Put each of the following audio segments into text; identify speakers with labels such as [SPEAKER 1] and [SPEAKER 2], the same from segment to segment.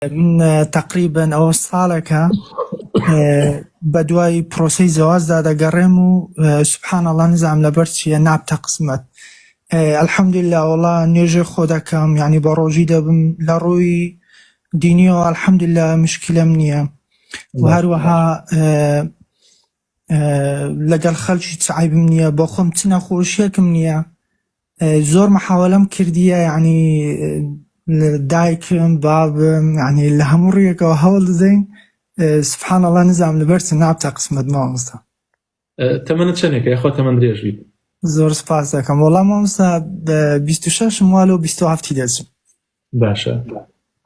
[SPEAKER 1] من تەقریبەن ئەوە ساڵێکە بە دوای پرۆسەی زەوازدا دەگەڕێم و سبحان اللە نزام لەبەر چییە نابتە قسمەت الحمدللە وەڵا نوێژێ خۆ دەکەم یعنی بە ڕۆژی دەبم لە ڕووی دینیەوە الحمدللە مشکلەم نییە و هەروەها لەگەڵ خەلکی چ عەیبم نییە بۆ خۆم چ نەخۆشیەکم نییە زۆر محاوەلەم کردیە یعنی دایکم بابم یعنی لە هەموو ڕوویەکەوە هەوڵ دەدەین سبحان الله نزام لەبەر چ نابتە قسمەت مامۆستا.
[SPEAKER 2] تەمەنت چەنێکە یاخوا تەمەن درێژ بیت.
[SPEAKER 1] زۆر سپاس دەکەم وەڵا مامۆستا 26 م وا لۆ 27 دەچم.
[SPEAKER 2] باشە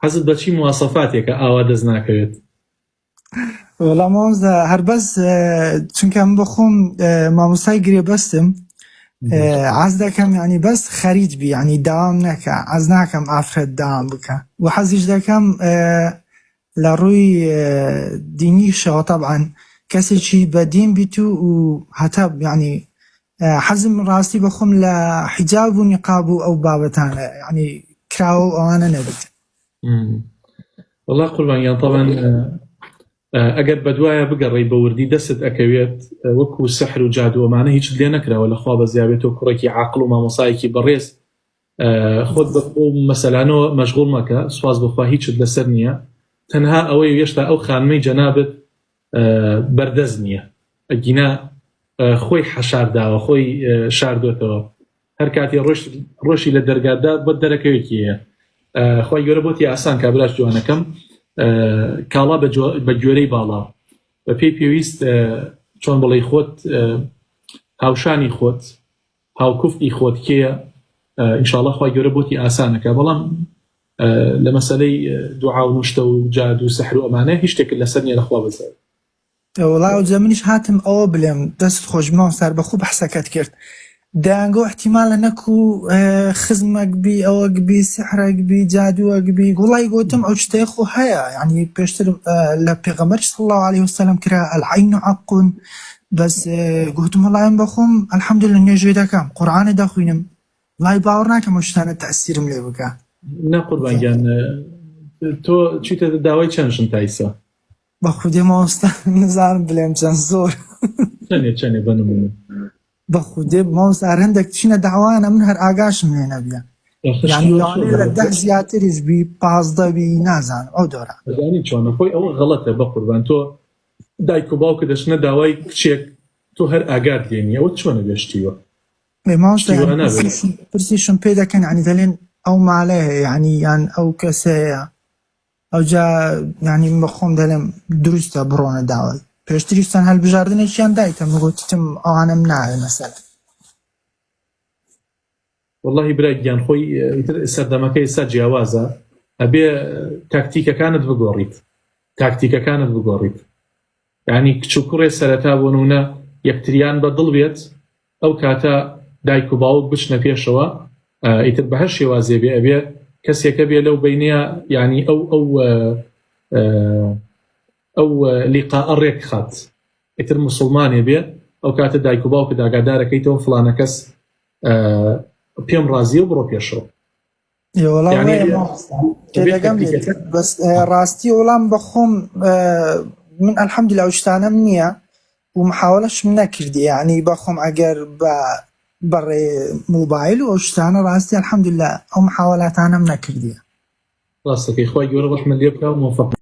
[SPEAKER 2] حەزت بە چی مواسەفاتێکە ئاوا دەست ناکەوێت؟
[SPEAKER 1] وەڵا مامۆستا هەر بەس چونکە من بەخۆم مامۆستای گرێبەستم عەز دەکەم یعنی بەس خەریج بی یعنی داوام نەکە عەز ناکەم ئافرەت داوام بکە و حەزیش دەکەم لە ڕووی دینیشەوە تەبعەن کەسێکی بەدین بیت و و هەتا یعنی حەزم ڕاستی بەخۆم لە حیجاب و نیقاب و ئەو بابەتانە یعنی کراوە و ئەوانە نەبێت.
[SPEAKER 2] وەڵا قوربان گیان تەبعەن ئەگەر بەدوایە بگەڕێی بە وردی دەستت ئەکەوێت وەکو سەحر و جادو ئەمانە هیچت لێ نەکراوە لە خوا بەزیابێت تۆ کوڕێکی عاقڵ و مامۆسایەکی بەڕێز خۆت بە ئەو مەسەلانەوە مەشغوڵ مەکە سواز بخوا هیچت لەسەر نییە تەنها ئەوەی هێشتا ئەو خانمەی جەنابت بەردەست نییە ئەگینا خۆی حەشار داوە خۆی شاردۆتەوە هەر کاتی ڕۆشت ڕۆشی لە دەرگادا بۆ دەرەکەوێکی هەیە خی گەورە بۆتی ئاسان کابراش جوانەکەم کاڵا بە گوێرەی باڵا بە پێی پێویست چۆن بڵێ خۆت هاوشانی خۆت هاوکفتی خۆت کێیە ئینشاءاللە خوای گەورە بۆتی ئاسانەکە بەڵام لە مەسەلەی دوعا و نوشتە و جادو و سەحر و ئەمانە هیچ شتێکت لەسەر نییە لەخوا بەزیاد.
[SPEAKER 1] وەڵا ئەوجا منیش هاتم ئەوە بلێم دەست خۆش مامۆستا هەر بەخۆ بەحسەکەت کرد دەیانگۆ احتیمالە نەکو خزمەک بی ئەوەک بی سحرەک بی جادووەک بی وڵای گۆتم ئەو شتەیە خۆ هەیە یعنی پێشتر لە پێغەمبەر صلی الله علیه وسلم کرا العین حق بەس گۆتم وەڵای من بەخۆم الحمدلله نوێژێ دەکەم قورئانێ دەخوینم وەڵای باوەڕ ناکەم ئەو شتانە تەئسیرم لێ بکا.
[SPEAKER 2] نا قوربان گیان تۆ چیتە داوای چەند ژن تا ئیسا؟
[SPEAKER 1] بەخودێ مامۆستا نزانم بلێم چەند زۆر.
[SPEAKER 2] چەنێ چەنێ بە نمونە؟
[SPEAKER 1] بەخودێ مامۆستا هەر هەندێک چینە داوایانە من هەر ئاگاشم لێ نەبیە یعنی لەوانەیە لە دە زیاتریش بی 15 بی نازانم ئەو دۆرە.
[SPEAKER 2] ئەزانی چۆنە خۆی ئەوە غەڵەتە بەقوربان تۆ دایک و باوکت دەچنە داوای کچێک تۆ هەر ئاگات لێ نیە ئەوە چۆنە بێ شتیوە
[SPEAKER 1] ئێ مامۆستا
[SPEAKER 2] شتی وا
[SPEAKER 1] یانی
[SPEAKER 2] نابێت.
[SPEAKER 1] پرسیشم پرسیشم پێ دەکەن یانی دەلێن ئەو مالە هەیە یانی یان ئەو کەسە هەیە ئەوجا یانی من بە خۆم دەلێم دروستە بڕۆنە داوای پێشتریش چەند هەلبژاردنێکیان دایتە من گۆتیتم ئەوانەم ناوێ مەسەلەن.
[SPEAKER 2] وەڵاهی برا گیان خۆی ئیتر سەردەمەکە ئێستا جیاوازە ئەبێ تاکتیکەکانت بگۆڕیت تاکتیکەکانت بگۆڕیت یعنی کچ و کوڕێ سەرەتا بۆ نمونە یەکتریان بە دڵ بێت ئەو کاتە دایک و باوک بچنە پێشەوە ئیتر بە هەر شێوازێ بێ ئەبێ کەسێکە بێ لەو بینەیە یعنی ئەو ئەو ئەو لیقا ڕێک خات ئیتر مسلمانێ بێ ئەو کاتە دایک و باوکت ئاگادارەکەیتەوە فڵانە کەس پێم ڕازیە و بڕۆ پێشەوە.
[SPEAKER 1] ئێ وەڵا
[SPEAKER 2] یعنی
[SPEAKER 1] وایە مامۆستا
[SPEAKER 2] ئەبێ
[SPEAKER 1] تێدەگەم لێت
[SPEAKER 2] تەکتیکەکە
[SPEAKER 1] بەس ڕاستی وەڵام بەخۆم من الحمدلله ئەو شتانەم نییە و محاولەشم نەکردی یعنی بەخۆم ئەگەر بە بەڕێ موبایل و ئەو شتانە ڕاستی الحمدلله ئەو محاولاتانەم نەکردیە.
[SPEAKER 2] ڕاستەکەی خوای گەورە ڕەحمت لێ بکا و مۆفەق.